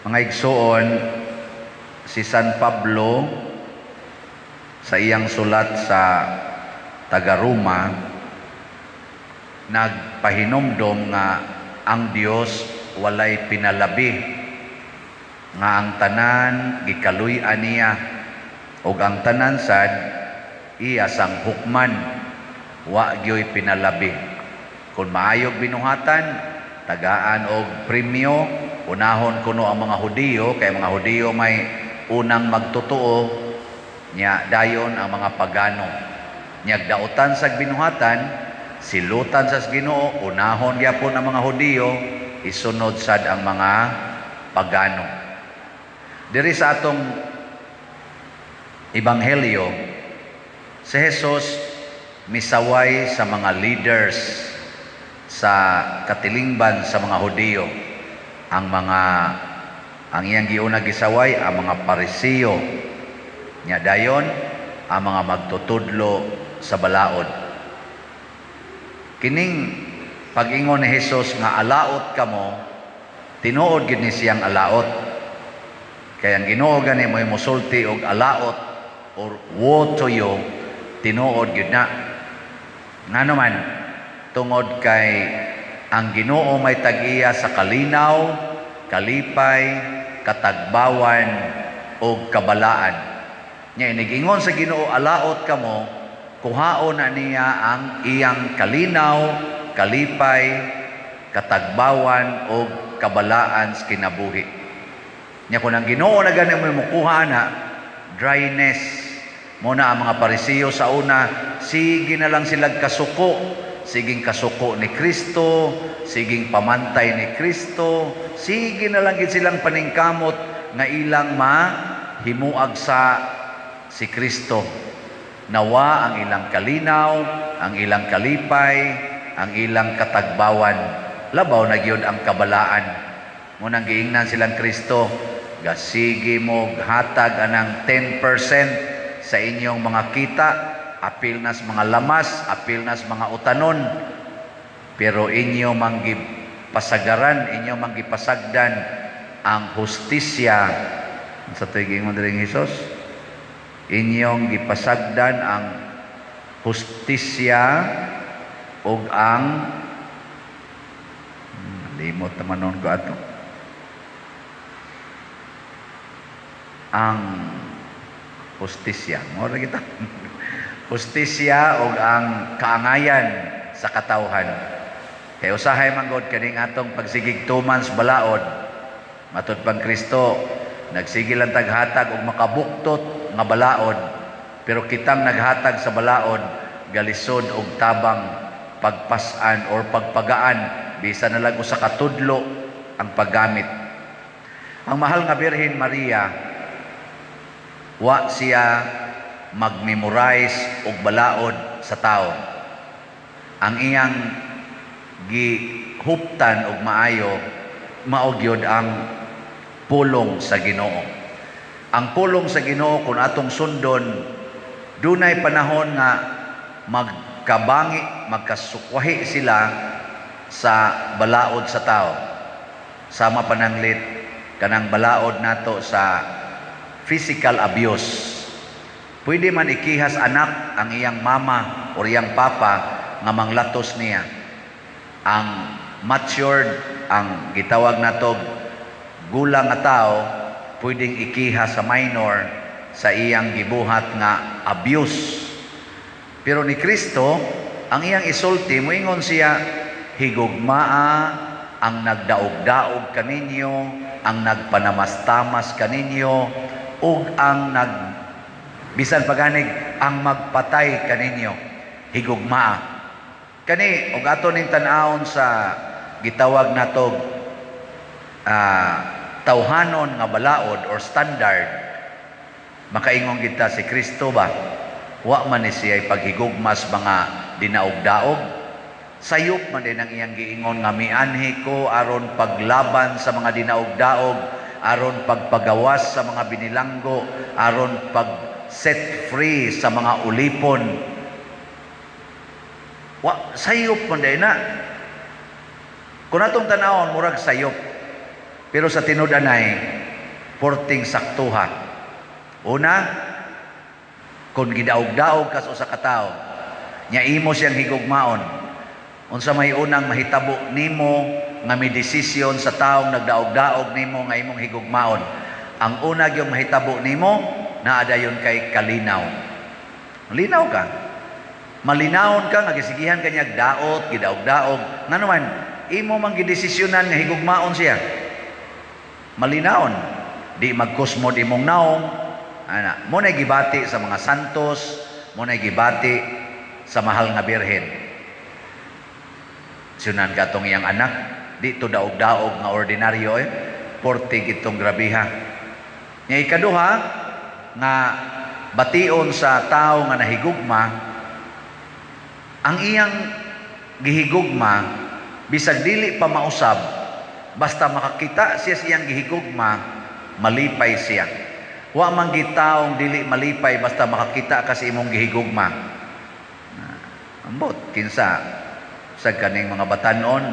Mga igsoon, si San Pablo sa iyang sulat sa taga-Roma nagpahinumdom nga ang Dios walay pinalabi, nga ang tanan gikaluy-an niya ug ang tanan sad iya sang hukman, wa gyoy pinalabi. Kung maayog binuhatan, tagaan og premyo, unahon kuno ang mga Hudiyo, kay mga Hudiyo may unang magtotoo nya, dayon ang mga pagano. Nyag dautan sa binuhatan, silutan sa Ginoo, unahon gyapon ang mga Hudiyo, isunod sad ang mga pagano. Diri sa atong ebanghelyo, si Jesus misaway sa mga leaders sa katilingban sa mga Hudiyo. Ang iyang giuna gisaway ang mga Parisiyo. Nya dayon ang mga magtutudlo sa balaod. Kining pag-ingon ni Jesus nga "Alaot kamo," tinuod gid ni siyang alaot. Kay ang Ginoo gani mo'y musulti og "alaot" or "woe to you," tinuod gyud na. Ngano man? Tungod kay ang Ginoo may tag-iya sa kalinaw, kalipay, katagbawan ug kabalaan. Nya inigingon sa Ginoo, "Alaot kamo," kuhaon na niya ang iyang kalinaw, kalipay, katagbawan ug kabalaan sa kinabuhi. Nya kung ang Ginoo na gani mo mukuha na, dryness. Mo na ang mga Parisiyo sa una, sige na lang sila kasuko, siging kasuko ni Kristo, siging pamantay ni Kristo, sige na lang gid silang paningkamot nga ilang mahimuag sa si Kristo. Nawa ang ilang kalinaw, ang ilang kalipay, ang ilang katagbawan. Labaw na gyud ang kabalaan. Munang giingnan silang Kristo, "Gasige mo hatag anang 10% sa inyong mga kita, apil nas mga lamas, apil nas mga utanon. Pero inyo manggipasagaran, inyo manggipasagdan ang hustisya." Sa to'y giingon diri Jesus? Inyong gipasagdan ang hustisya ug ang limot naman nun ko ato. Ang hustisya. Mo ra kita. Hustisya ug ang kaangayan sa katawhan. Kay usahay man gud kaning atong pagsigig 2 months balaod, matud pang Kristo, nagsige lang taghatag og makabuktot nga balaod, pero kitang naghatag sa balaod galisod og tabang pagpas-an or pagpagaan bisan na lang usa ka tudlo ang paggamit. Ang mahal nga Birhen Maria, wa siya mag-memorize og balaod sa tao. Ang iyang gihuptan og maayo mao gyud ang pulong sa Ginoo. Ang pulong sa Ginoo, kung atong sundon, dunay panahon nga magkabangi, magkasukwahi sila sa balaod sa tao. Sama pananglit kanang balaod nato sa physical abuse. Pwede man ikihas anak ang iyang mama or iyang papa nga manglatos niya. Ang matured, ang gitawag nato gulang nga tao, pwedeng ikiha sa minor sa iyang gibuhat nga abuse. Pero ni Kristo, ang iyang isulti, moingon siya, "Higugmaa ang nagdaog-daog kaninyo, ang nagpanamastamas kaninyo, ug ang nag bisan paganig ang magpatay kaninyo, higugmaa." Kani ug ato ning tan-awon sa gitawag nato tawhanon nga balaod or standard, makaingon kita, si Kristo ba, wa man ni siya paghigugmas mga dinaog-daog? Sayop man din ang iyang giingon nga mianhi ko aron paglaban sa mga dinaog-daog, aron pagpagawas sa mga binilanggo, aron pag set free sa mga ulipon. Wa sayop man din na. Kung atong tanawon, murag sayop. Pero sa tinud-anay, porting saktuha. Una, kung gidaog-daog ka sa usa ka tawo, nya imo siyang higugmaon, unsa may unang mahitabo nimo nga may desisyon sa taong nagdaog-daog nimo nga imong higugmaon? Ang una gyud mahitabo nimo, naa dayon kay kalinaw. Linaw ka. Malinawon ka nga gisigihan ka niya daot, gidaog-daog. Ngano man, imo man gidesisyonan nga higugmaon siya. Malinawon. Di magkusmod imong naong. Ana, mao na gibati sa mga santos, mao na gibati sa mahal nga Birhen. Sunan katong iyang anak, di to daog-daog nga ordinaryo eh. Porte gitong grabiha. Nya ikaduha nga bation sa tao nga nahigugma, ang iyang gihigugma bisag dili pa mausab, basta makakita siya sa iyang gihigugma, malipay siya. Wa man gitaong dili malipay basta makakita ka sa imong gihigugma. Ambot kinsa sa kaning mga batanon,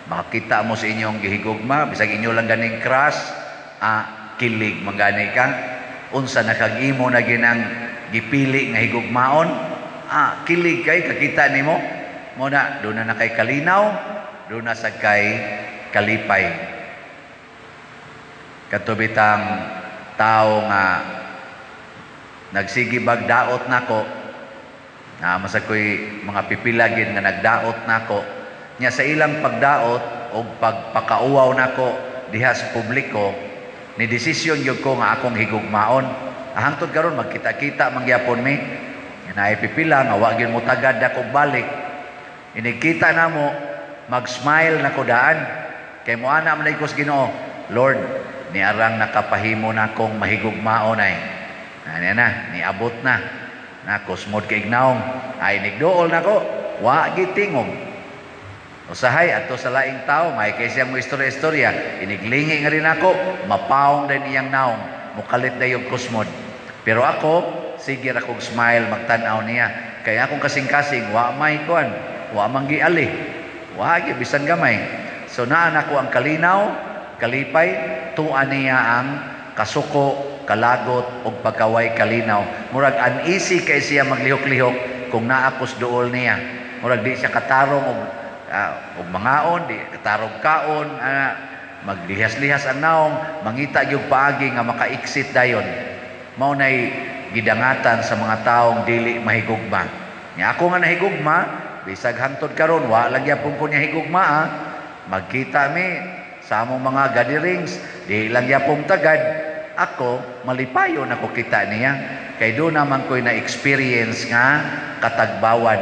makakita mo sa inyong gihigugma, bisag inyo lang ganing crush, kilig man gani ka. Unsa na kag imo na ginang gipili nga higugmaon, kilig kay kakita nimo. Mao na doon na kay kalinaw, doon na sa kay kalipay. Kato bitang tao nga nagsige bag daot nako, na masag ko'y mga pipilagin nga nagdaot nako, nya sa ilang pagdaot o pagpakauwaw nako diha sa publiko, ni desisyon gyud ko nga akong higugmaon. Hangtod karon magkita-kita man gyapon mi. Naay pipila nga wa gyud mo tagad ako balik. Inikita namo, mag-smile na ko daan. Kay moana man ko sa Ginoo, "Lord, niarang nakapahimo na akong mahigugmaon ay." Ani na, niabot na. Na kusmod kay naong ay nigduol nako, wa gitingog. Usahay ato sa laing tao, may kay siyang mo istorya-istorya, iniglingi nga rin ako, mapaong din iyang naong, mukalit na yung kusmod. Pero ako, sige ra kog smile magtan-aw niya. Kaya akong kasing-kasing, wa may kuan, wa man giali. Wa gi bisan gamay. So naa nako ang kalinaw, kalipay, tuan niya ang kasuko, kalagot ug pagkaway kalinaw. Murag uneasy kay siya maglihok-lihok kung naa ko's duol niya. Murag di siya katarong og mangaon, di katarong kaon, maglihas-lihas ang naong, mangita gyud paagi nga maka-exit dayon. Mao nay gidangatan sa mga taong dili mahigugma. Nya ako nga nahigugma, bisag hangtod karon wa lang gyapon ko niya higugma ah. Magkita mi sa among mga gatherings, di lang gyapon tagad. Ako malipayon ako kita niya kay do naman ko'y na-experience nga katagbawan,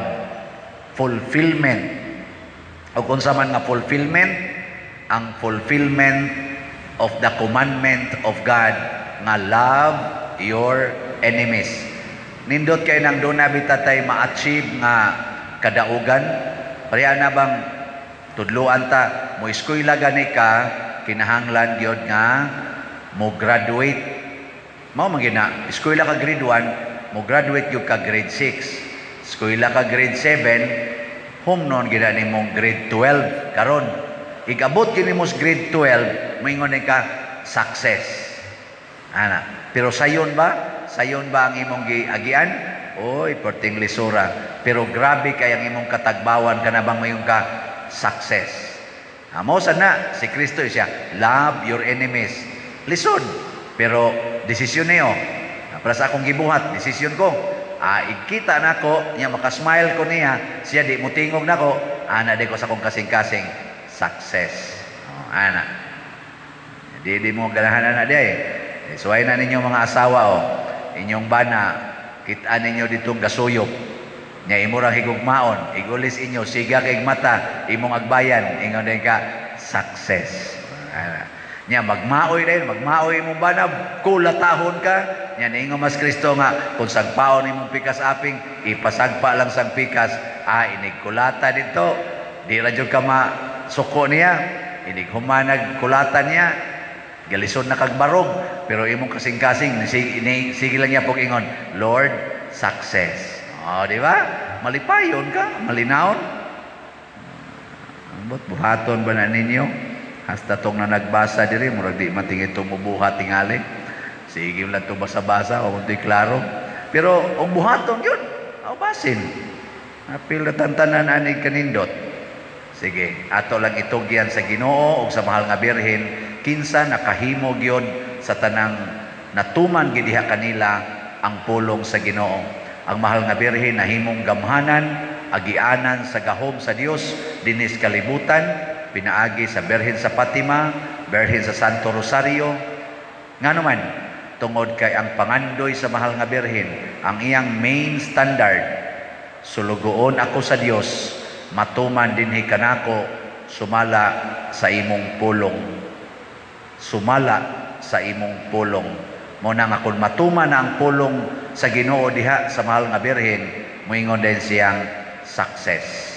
fulfillment. O kung sa man nga fulfillment, ang fulfillment of the commandment of God nga love your enemies. Nindot kay nang doon na bitatay ma-achieve nga kadaugan. Pareha na bang tudluan ta mo eskwela gani ka, kinahanglan gyud nga mo graduate. Mao man gina, eskwela ka grade 1, mo graduate gyud ka grade 6. Eskwela ka grade 7, humnon gina nimong grade 12 karon. Igabot gyud nimo sa grade 12, moingon ni ka success. Ana, pero sayon ba? Sayon ba ang imong giagian? Oy, perting lisura. Pero grabe kay ang imong katagbawan ka na bang mayon ka success. Amo sa na si Kristo siya, love your enemies. Lisod, pero desisyon niyo. Para sa akong gibuhat, desisyon ko. Igkita nako, niya makasmile ko niya, siya di mutingog nako, ana di ko sa akong kasing-kasing success. Oh, ana. Di mo ganahan ana di ay. Suway na ninyo mga asawa oh. Inyong bana, kita ninyo ditong gasuyop. Nya imo rang higugmaon, igulis inyo, siga kay mata, imong agbayan, ingon din ka success. Ana. Nya magmaoy din, magmaoy imong bana, kulatahon ka. Nya niingon mas Kristo nga kung sagpaon imong pikas aping, ipasagpa lang sang pikas, inig kulata dito. Di ra jud ka masuko niya, inig humanag kulata niya, galisod na kag barog, pero imong kasing-kasing sige lang niya pog ingon, "Lord, success." Oh, di ba? Malipayon ka, malinawon. Ambot buhaton ba na ninyo? Hasta tong na nagbasa diri, murag di man tingi tumubuhat tingali. Sige lang to basa-basa, wa mo klaro. Pero ang buhaton yun, aw basin. Apil na tantanan ani kanindot. Sige, ato lang itugyan sa Ginoo ug sa mahal nga Birhen kinsa nakahimo gyud sa tanang natuman gid diha kanila ang pulong sa Ginoo. Ang mahal nga Birhen nahimong gamhanan, agianan sa gahom sa Dios dinhi sa kalibutan pinaagi sa Birhen sa Fatima, Birhen sa Santo Rosario. Ngano man, tungod kay ang pangandoy sa mahal nga Birhen, ang iyang main standard, sulugoon ako sa Dios, matuman dinhi kanako sumala sa imong pulong. Sumala sa imong pulong. Mo na nga kung matuman na ang pulong sa Ginoo diha sa mahal nga Birhen, moingon din siyang success.